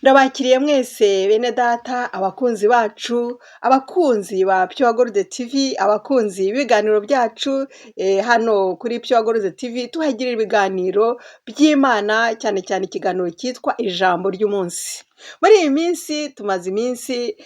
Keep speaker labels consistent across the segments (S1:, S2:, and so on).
S1: Ndabakiriye mwese bene data, abakunzi bacu, abakunzi ba Pure Gold TV, abakunzi b'ibiganiro byacu, hano kuri Pure Gold TV tuhagirira ibiganiro by'Imana, cyane cyane ikiganiro cyitwa ijambo ry'umunsi. Muri iyi minsi tumaze iminsi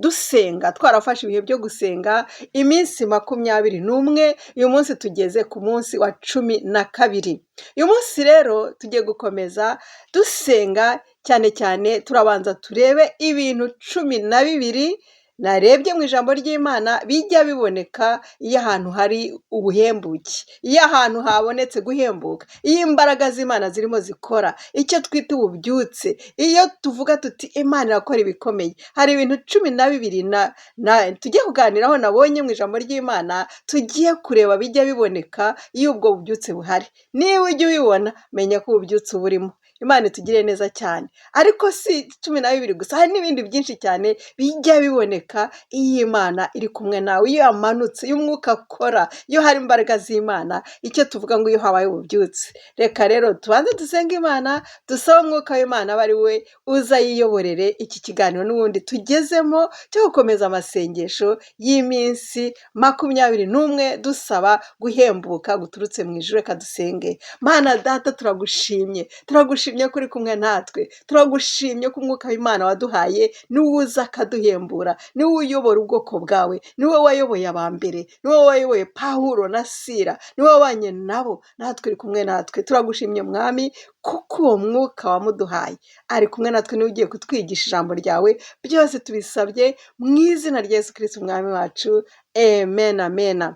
S1: dusenga, twarafashe ibihe byo gusenga iminsi 21, uyu munsi tugeze ku munsi wa 12. Uyu munsi rero tugiye gukomeza dusenga, cyane cyane turabanza turebe ibintu 12 narebye mu ijambo ry'Imana bijya biboneka iyo ahantu hari ubuhembuke, iyo ahantu habonetse guhembuka, iyo imbaraga z'Imana zirimo zikora, icyo twita ububyutse, iyo tuvuga tuti Imana irakora ibikomeye. Hari ibintu 12 tugiye kuganiraho nabonye mu ijambo ry'Imana, tugiye kureba bijya biboneka iyo ubwo bubyutse buhari. Niba ujya ubibona, menya ko ububyutse burimo. Imana itugirire neza cyane. Ariko si 12 gusa, hari n'ibindi byinshi cyane bijya biboneka iyo Imana iri kumwe nawe, iyo yamanutse, iyo umwuka akora, iyo hari imbaraga z'Imana, icyo tuvuga ngo iyo habaye ububyutse. Reka rero tubanze dusenge Imana, dusabe umwuka w'Imana abe ari we uza yiyoborere iki kiganiro n'ubundi tugezemo cyo gukomeza amasengesho y'iminsi 21 dusaba guhembuka guturutse mu ijuru. Reka dusenge. Mana data, turagushimye, turagushimye ko uri kumwe natwe, turagushimye ko umwuka w'Imana waduhaye niwe uza akaduhembura, niwe uyobora ubwoko bwawe, niwe wayoboye aba mbere, niwe wayoboye Pawulo na Sila, niwe wabanye nabo, natwe uri kumwe natwe. Turagushimye Mwami, kuko uwo mwuka wamuduhaye ari kumwe natwe, niwe ugiye kutwigisha ijambo ryawe. Byose tubisabye mu izina rya Yesu Kristo umwami wacu, amen, amen.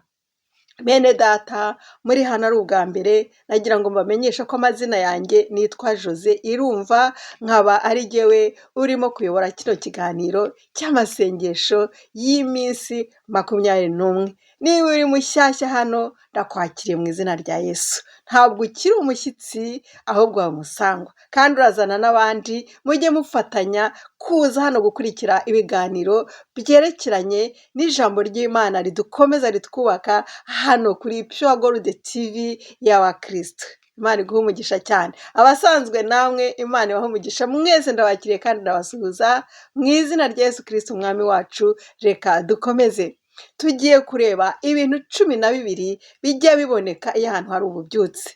S1: Bene data, muri hano ari ubwa mbere, nagira ngo mbamenyeshe ko amazina yanjye nitwa Jose Irumva, nkaba ari jyewe urimo kuyobora kino kiganiro cy'amasengesho y'iminsi 21. Niba uri mushyashya hano, ndakwakiriye mu izina rya Yesu. Ntabwo ukiri umushyitsi, ahubwo waba umusangwa, kandi urazana n'abandi, mujye mufatanya kuza hano gukurikira ibiganiro byerekeranye n'ijambo ry'Imana ridukomeza ritwubaka hano kuri Pure Gold TV y'Abakristo. Imana iguhe umugisha cyane. Abasanzwe namwe Imana ibahe umugisha mwese, ndabakiriye kandi ndabasuhuza mu izina rya Yesu Kristo umwami wacu. Reka dukomeze. Tugiye kureba ibintu 12 bijya biboneka iyo ahantu hari ububyutse.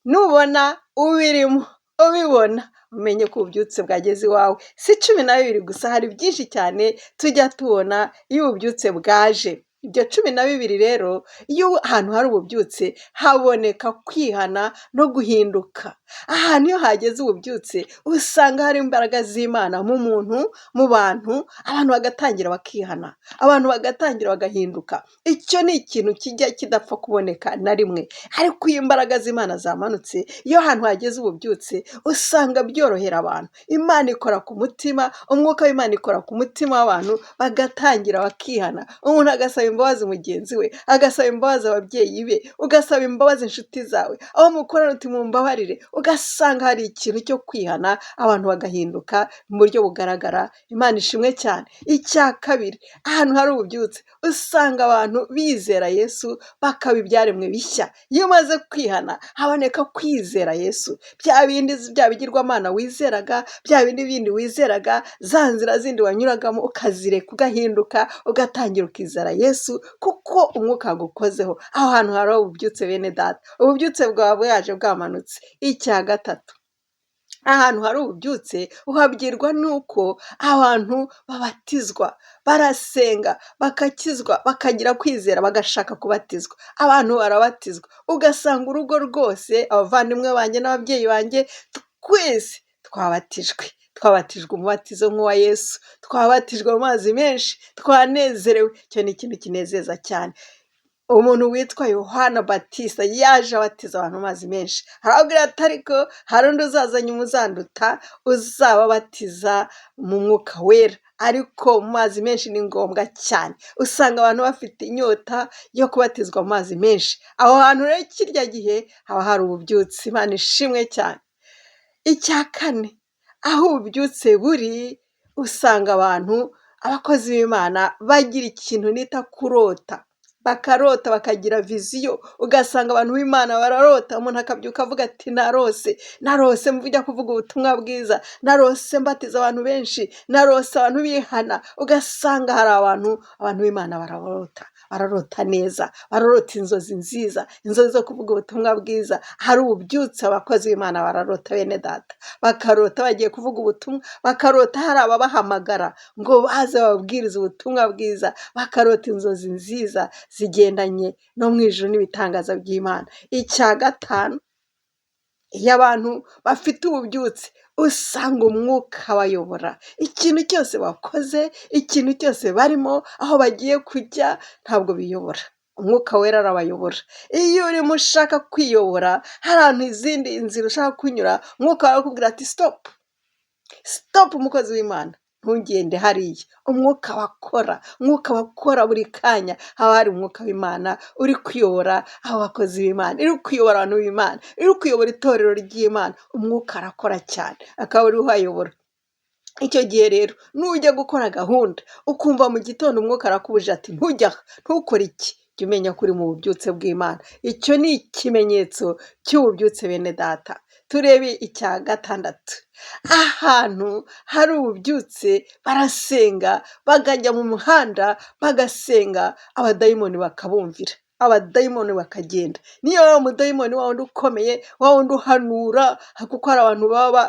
S1: Nubona ubirimo ubibona, umenye ko ububyutse bwageze iwawe. Si 12 gusa, hari byinshi cyane tujya tubona iyo ububyutse bwaje. Ibyo 12 rero, iyo ahantu hari ububyutse haboneka kwihana no guhinduka. Ahantu iyo hageze ububyutse usanga hari imbaraga z'Imana mu muntu, mu bantu, abantu bagatangira bakihana, abantu bagatangira bagahinduka. Icyo ni ikintu kijya kidapfa kuboneka na rimwe, ariko iyo imbaraga z'Imana zamanutse, iyo ahantu hageze ububyutse usanga byorohera abantu. Imana ikora ku mutima, umwuka w'Imana ikora ku mutima w'abantu, bagatangira bakihana. Umuntu agasaba imbabazi mugenzi we, agasaba imbabazi ababyeyi be, ugasaba imbabazi inshuti zawe, aho mukorana uti mumbabarire, ugasanga hari ikintu cyo kwihana, abantu bagahinduka mu buryo bugaragara. Imana ishimwe cyane. Icya kabiri, ahantu hari ububyutse usanga abantu bizera Yesu bakaba ibyaremwe bishya. Iyo umaze kwihana haboneka kwizera Yesu, bya bindi bya bigirwamana wizeraga, bya bindi bindi wizeraga, za nzira zindi wanyuragamo ukazireka, ugahinduka, ugatangira ukizera Yesu kuko umwuka wagukozeho. Aho hantu hari ububyutse bene data, ububyutse bwawe bwaje bwamanutse. Icya gatatu, ahantu hari ububyutse uhabwirwa n'uko abantu babatizwa, barasenga bakakizwa, bakagira kwizera, bagashaka kubatizwa. Abantu barabatizwa, ugasanga urugo rwose, abavandimwe banjye n'ababyeyi banjye twese twabatijwe, twabatijwe umubatizo nk'uwa Yesu, twabatijwe mu mazi menshi, twanezerewe. Icyo ni ikintu kinezeza cyane. Umuntu witwa Yohana Batista yaje abatiza abantu mu mazi menshi, arababwira ati ariko hari undi uzaza nyuma uzanduta, uzababatiza mu mwuka wera, ariko mu mazi menshi ni ngombwa cyane. Usanga abantu bafite inyota yo kubatizwa mu mazi menshi. Aho hantu rero kirya gihe haba hari ububyutse. Imana ishimwe cyane. Icya kane, aho ububyutse buri usanga abantu, abakozi b'Imana bagira ikintu nita kurota. Bakarota bakagira vision, ugasanga abantu b'Imana bararota, umuntu akabyuka avuga ati narose, narose mujya kuvuga ubutumwa bwiza, narose mbatiza abantu benshi, narose abantu bihana, ugasanga hari abantu b'Imana bararota, bararota neza, bararota inzozi nziza, inzozi zo kuvuga ubutumwa bwiza, hari ububyutse abakozi b'Imana bararota bene data, bakarota bagiye kuvuga ubutumwa, bakarota hari ababahamagara ngo baze bababwirize ubutumwa bwiza, bakarota inzozi nziza zigendanye no mu ijuru n'ibitangaza by'Imana. Icya gatanu, iyo abantu bafite ububyutse usanga umwuka abayobora, ikintu cyose bakoze, ikintu cyose barimo, aho bagiye kujya ntabwo biyobora, umwuka wera arabayobora. Iyo urimo ushaka kwiyobora, hari ahantu izindi nzira ushaka kunyura, umwuka wera arakubwira ati stop, stop umukozi w'Imana, ntugende hariya. Umwuka wakora, umwuka wakora buri kanya, haba hari umwuka w'Imana uri kuyobora abo bakozi b'Imana, uri kuyobora abantu b'Imana, uri kuyobora itorero ry'Imana, umwuka arakora cyane, akaba ariwe ubayobora. Icyo gihe rero nujya gukora gahunda, ukumva mu gitondo umwuka arakubujije ati ntujye aha, ntukore iki, jya umenya ko uri mu bubyutse bw'Imana. Icyo ni ikimenyetso cy'ububyutse bene data. Turebe icya gatandatu, ahantu hari ububyutse barasenga, bakajya mu muhanda bagasenga, abadayimoni bakabumvira, abadayimoni bakagenda. Niyo waba umudayimoni wa wundi ukomeye, wa wundi uhanura, kuko hari abantu baba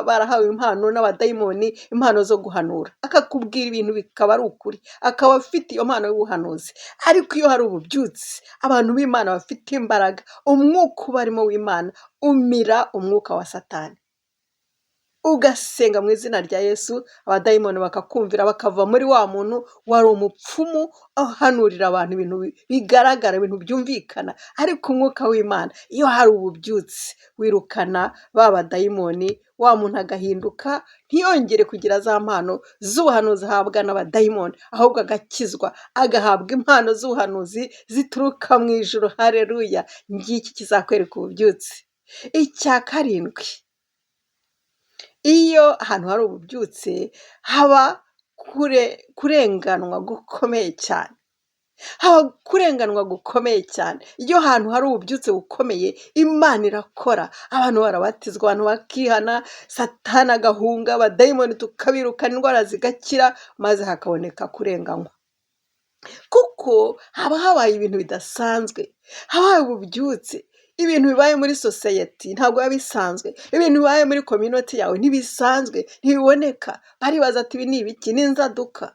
S1: barahawe impano n'abadayimoni, impano zo guhanura, akakubwira ibintu bikaba ari ukuri, akaba afite iyo mpano y'ubuhanuzi. Ariko iyo hari ububyutse, abantu b'Imana bafite imbaraga, umwuka ubarimo w'Imana umira umwuka wa Satani. Ugasenga mu izina rya Yesu, abadayimoni bakakumvira bakava muri wa muntu wari umupfumu uhanurira abantu ibintu bigaragara, ibintu byumvikana, ariko umwuka w'Imana iyo hari ububyutse wirukana ba badayimoni, wa muntu agahinduka ntiyongere kugira za mpano z'ubuhanuzi ahabwa n'abadayimoni, ahubwo agakizwa, agahabwa impano z'ubuhanuzi zituruka mu ijuru. Haleluya! Ngiki kizakwereka ububyutse. Icya karindwi, iyo ahantu hari ububyutse haba kurenganwa gukomeye cyane, haba kurenganwa gukomeye cyane. Iyo ahantu hari ububyutse bukomeye, Imana irakora, abantu barabatizwa, abantu bakihana, Satani agahunga, abadayimoni tukabirukana, indwara zigakira, maze hakaboneka kurenganywa. Kuko haba habaye ibintu bidasanzwe, haba habaye ububyutse, ibintu bibaye muri sosiyete ntabwo biba bisanzwe, ibintu bibaye muri community yawe ntibisanzwe, ntibiboneka, baribaza ati ibi ni ibiki, ni inzaduka.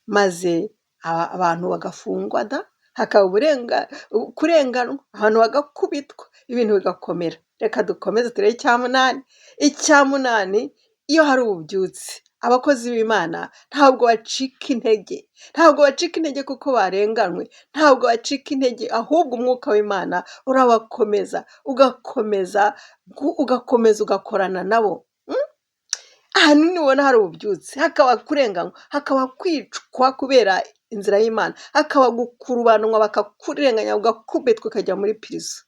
S1: Maze abantu bagafungwa da, hakaba kurenganwa, abantu bagakubitwa, ibintu bigakomera. Reka dukomeze turebe icya munani. Icya munani, iyo hari ububyutse, abakozi b'Imana ntabwo bacika intege, ntabwo bacika intege kuko barenganywe, ntabwo bacika intege, ahubwo umwuka w'Imana urabakomeza, ugakomeza, ugakomeza ugakorana nabo. Ahantu nubona hari ububyutse, hakaba kurenganywa, hakaba kwicwa kubera inzira y'Imana, hakaba gukurubanwa bakakurenganya, ugakubitwa ukajya muri prison.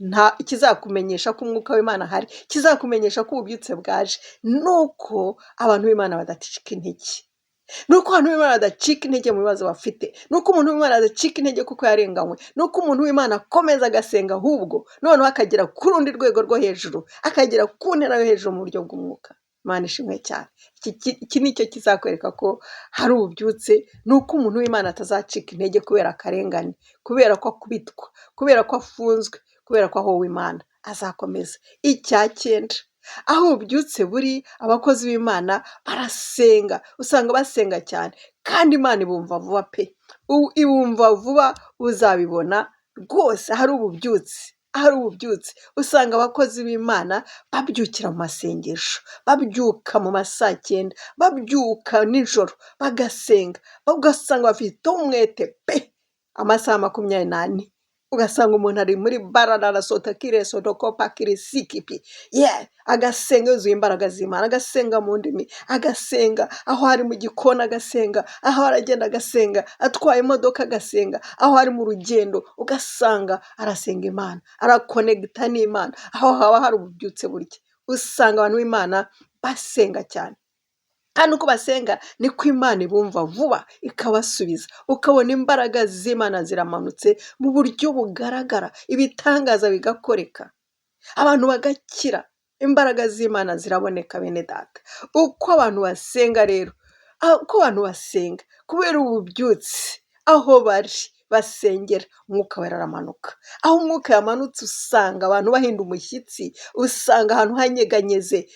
S1: Nta ikizakumenyesha ko umwuka w'Imana ahari, ikizakumenyesha ko ububyutse bwaje, ni uko abantu b'Imana badacika intege. Ni uko abantu b'Imana badacika intege mu bibazo bafite, ni uko umuntu w'Imana adacika intege kuko yarenganywe, ni uko umuntu w'Imana akomeza agasenga ahubwo noneho akagera ku rundi rwego rwo hejuru, akagera ku ntera yo hejuru mu buryo bw'umwuka. Imana ishimwe cyane. Iki ni cyo kizakwereka ko hari ububyutse, ni uko umuntu w'Imana atazacika intege kubera akarengane, kubera ko akubitwa, kubera ko afunzwe, kubera ko ahowe Imana, azakomeza. Icya cyenda, aho ububyutse buri, abakozi b'Imana barasenga, usanga basenga cyane kandi Imana ibumva vuba pe, ibumva vuba, uzabibona rwose ahari ububyutse, ahari ububyutse usanga abakozi b'Imana babyukira mu masengesho, babyuka mu ma saa cyenda, babyuka nijoro bagasenga, ugasanga bafite umwete pe, amasaha 24, ugasanga umuntu ari muri bararara sotakire sotokopa kirisikipi, ye agasenga yuzuye imbaraga z'Imana, agasenga mu ndimi, agasenga aho ari mu gikoni agasenga, aho aragenda agasenga, atwaye imodoka agasenga, aho ari mu rugendo ugasanga arasenga Imana, arakonegita n'Imana, aho haba hari ububyutse burya, usanga abantu b'Imana basenga cyane. Kandi uko basenga niko Imana ibumva vuba ikabasubiza, ukabona imbaraga z'Imana ziramanutse mu buryo bugaragara, ibitangaza bigakoreka, abantu bagakira, imbaraga z'Imana ziraboneka bene data. Uko abantu basenga rero, uko abantu basenga kubera ububyutse, aho bari basengera umwuka wera aramanuka. Aho umwuka yamanutse usanga abantu bahinda umushyitsi, usanga ahantu hanyeganyeze,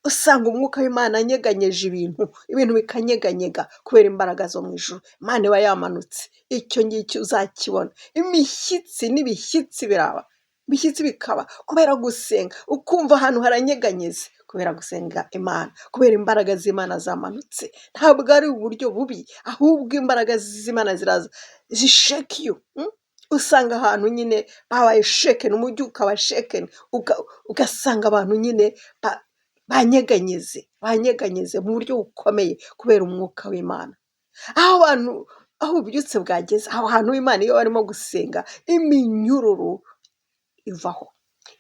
S1: usanga umwuka w'Imana anyeganyeje ibintu, ibintu bikanyeganyega kubera imbaraga zo mu ijuru. Imana iba yamanutse, icyo ngicyo uzakibona. Imishyitsi n'ibishyitsi biraba, ibishyitsi bikaba kubera gusenga, ukumva ahantu haranyeganyeze kubera gusenga Imana, kubera imbaraga z'Imana zamanutse. Ntabwo ari uburyo bubi, ahubwo imbaraga z'Imana ziraza zishake you. Usanga ahantu nyine babaye shaken, umujyi ukaba shaken, ugasanga abantu nyine banyeganyeze, banyeganyeze mu buryo bukomeye kubera umwuka w'Imana. Aho abantu, aho ububyutse bwageze, aho hantu Imana iyo barimo gusenga, iminyururu ivaho,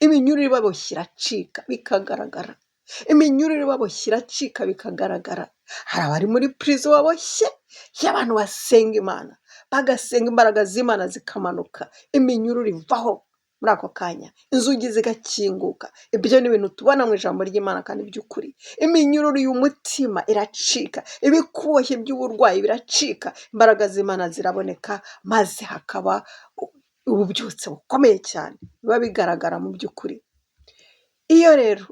S1: iminyururu ibaboshye iracika bikagaragara, iminyururu ibaboshye iracika bikagaragara. Hari abari muri prison baboshye, iyo abantu basenga Imana, bagasenga imbaraga z'Imana zikamanuka, iminyururu ivaho muri ako kanya, inzugi zigakinguka. Ibyo ni ibintu tubona mu ijambo ry'Imana kandi by'ukuri. Iminyururu y'umutima iracika, ibikuboshye by'uburwayi biracika, imbaraga z'Imana ziraboneka, maze hakaba ububyutse bukomeye cyane, biba bigaragara mu by'ukuri. Iyo rero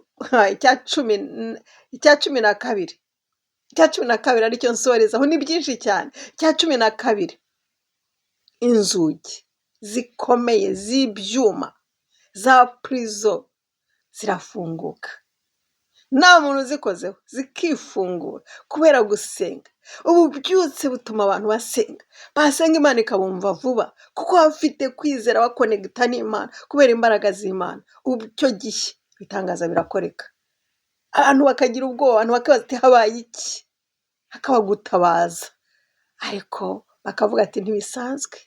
S1: icya 12, icya 12 aricyo nsorezaho, ni byinshi cyane. Icya 12, inzugi zikomeye z'ibyuma za prison zirafunguka, nta muntu uzikozeho, zikifungura kubera gusenga. Ububyutse butuma abantu basenga, basenga Imana ikabumva vuba, kuko baba bafite kwizera bakonegita n'Imana kubera imbaraga z'Imana. Icyo gihe ibitangaza birakoreka, abantu bakagira ubwoba, abantu bakabaza ati habaye iki? Hakaba gutabaza, ariko bakavuga ati ntibisanzwe,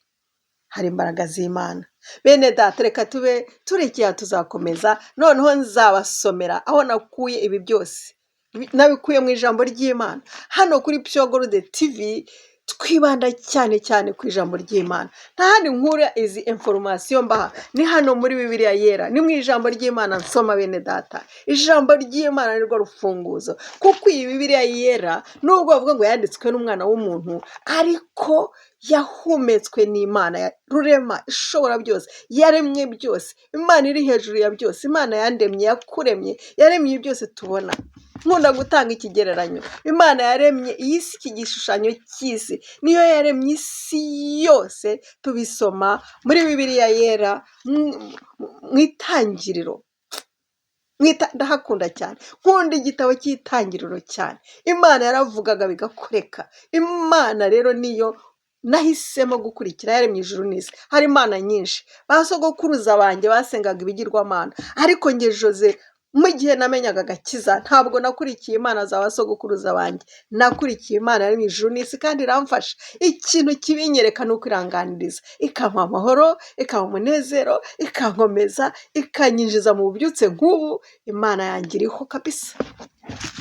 S1: hari imbaraga z'Imana. Bene data, reka tube turekeye aha, tuzakomeza, noneho nzabasomera aho nakuye ibi byose, nabikuye mu ijambo ry'Imana. Hano kuri Pure Gold TV twibanda cyane cyane ku ijambo ry'Imana. Nta handi nkura izi information mbaha, ni hano muri Bibiliya yera, ni mu ijambo ry'Imana nsoma bene data. Ijambo ry'Imana ni rwo rufunguzo, kuko iyi Bibiliya yera nubwo bavuga ngo yanditswe n'umwana w'umuntu, ariko yahumetswe n'Imana ya rurema ishobora byose, yaremye byose, Imana iri hejuru ya byose, Imana yandemye, yakuremye, yaremye ibi byose tubona. Nkunda gutanga ikigereranyo, Imana yaremye iyi si, iki gishushanyo cy'isi, niyo yaremye isi yose, tubisoma muri Bibiliya yera mu Itangiriro. Ndahakunda cyane, nkunda igitabo cy'Itangiriro cyane. Imana yaravugaga bigakoreka. Imana rero niyo nahisemo gukurikira, yaremye ijuru n'isi. Hari imana nyinshi, ba sogokuruza banjye basengaga ibigirwamana, ariko njye Jose mu gihe namenyaga agakiza ntabwo nakurikiye imana za ba sogokuruza banjye, nakurikiye Imana yaremye ijuru n'isi kandi iramfasha. Ikintu kibinyereka ni uko iranganiriza, ikampa amahoro, ikampa umunezero, ikankomeza, ikanyinjiza mu bubyutse nk'ubu. Imana yanjye iriho kabisa,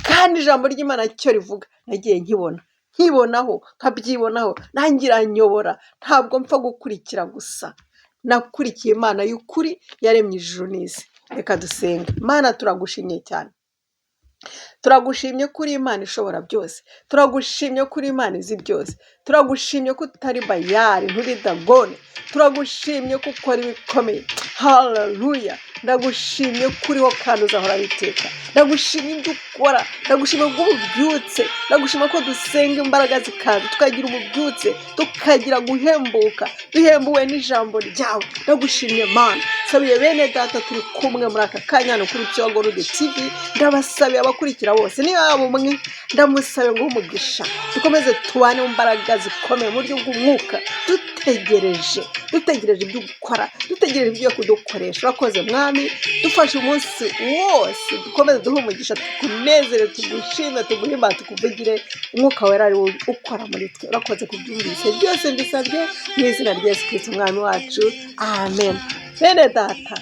S1: kandi ijambo ry'Imana icyo rivuga nagiye nkibona, nkibonaho, nkabyibonaho, nanjye iranyobora, ntabwo mpfa gukurikira gusa. Nakurikiye Imana y'ukuri yaremye ijuru n'isi. Reka dusenge. Imana, turagushimye cyane, turagushimye ko uri Imana ishobora byose, turagushimye ko uri Imana izi byose, turagushimye ko utari Bayari, nturi Dagoni, turagushimye ko ukora ibikomeye. Haleluya! Ndagushimye ko uriho kandi uzahora iteka. Ndagushimye ibyo ukora, ndagushimye ko ububyutse, ndagushima ko dusenga imbaraga zikaza, tukagira ububyutse, tukagira guhembuka, duhembuwe n'ijambo ryawe. Ndagushimye Mana. Sabiye bene data turi kumwe muri aka kanya hano kuri Pure Gold TV, ndabasabiye abakurikira bose, niba yaba umwe ndamusabe ngo umugisha, dukomeze tubane mu mbaraga zikomeye mu buryo bw'umwuka, dutegereje, dutegereje ibyo ukora, dutegereje ibyo kudukoresha. Urakoze Mwami, dufashe umunsi wose, dukomeze duhe umugisha, tukunezere, tugushime, tuguhimbaze, tukuvugire. Umwuka wera ari wowe ukora muri twe. Urakoze kubyumvise byose, mbisabye mu izina rya Yesu Kristo Umwami wacu, amen. Bene data,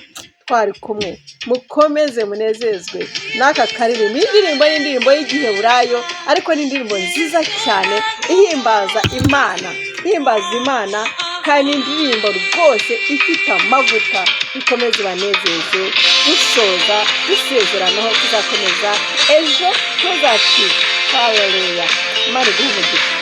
S1: Twari kumwe, mukomeze munezezwe n'aka karirimbo. Iyi ndirimbo ni indirimbo y'igiheburayo, ariko ni indirimbo nziza cyane ihimbaza Imana, ihimbaza Imana, kandi ni indirimbo rwose ifite amavuta. Ikomeze ibanezeze. Dusoza dusezeranaho, tuzakomeza ejo, tuzacika. Haleluya! Imana iguhe umugisha.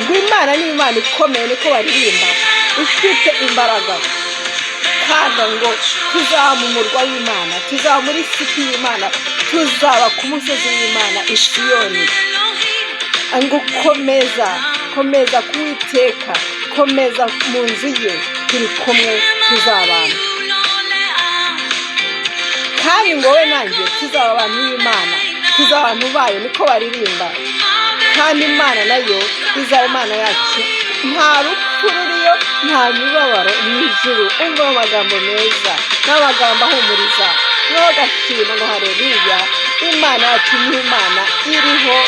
S1: Ngo Imana ni Imana ikomeye, niko baririmba, ifite imbaraga, kandi ngo tuzaba mu murwa w'Imana, tuzaba muri city y'Imana, tuzaba ku musozi w'Imana i Siyoni. Ngo komeza, komeza kuwiteka, komeza mu nzu ye, turi kumwe, tuzabana. Kandi ngo we nanjye tuzaba abantu b'Imana, tuzaba abantu bayo, niko baririmba. Kandi Imana nayo izaba Imana yacu. Nta rupfu ruriyo, nta mibabaro mu ijuru. Umva amagambo meza n'amagambo ahumuriza, niho gashima ngo hareruya. Imana yacu ni Imana iriho,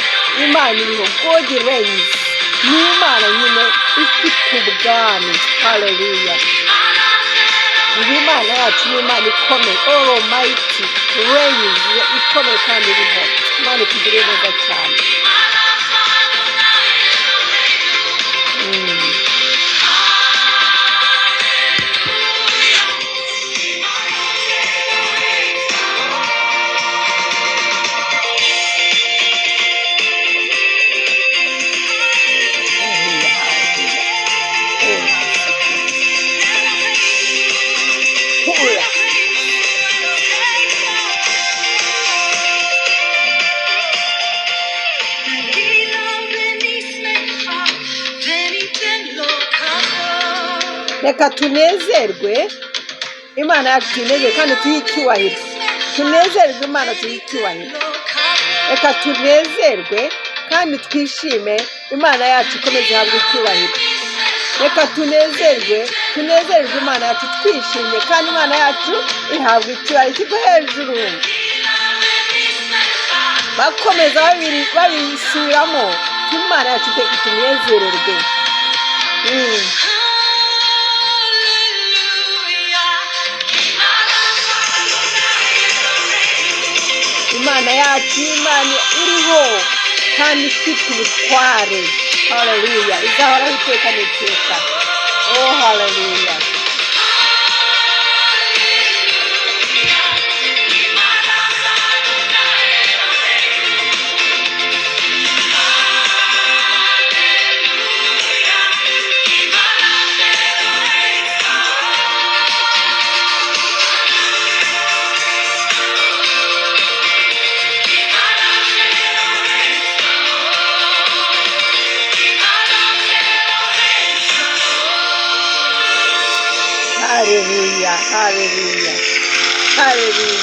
S1: Imana iriho. God reigns, ni Imana nyine ifite ubwami. Haleluya! Ngo Imana yacu ni Imana ikomeye, almighty reigns, ikomeye kandi iriho. Imana itugiriye neza cyane. Haleluya, haleluya. Oh, hura. Reka tunezerwe Imana yacu, tunezerwe kandi tuyihe icyubahiro. Tunezerwe Imana, tuyihe icyubahiro. Reka tunezerwe kandi twishime, Imana yacu ikomeze ihabwe icyubahiro. Reka tunezerwe, tunezerwe Imana yacu twishimye, kandi Imana yacu ihabwa icyubahiro kiva hejuru. Bakomeza babisubiramo, Imana yacu iteka tunezererwe. Imana yacu ni Imana iriho kandi ifite ubutware. Haleluya! Izahoraho iteka n'iteka. Oh, haleluya! Haleluya, haleluya, haleluya.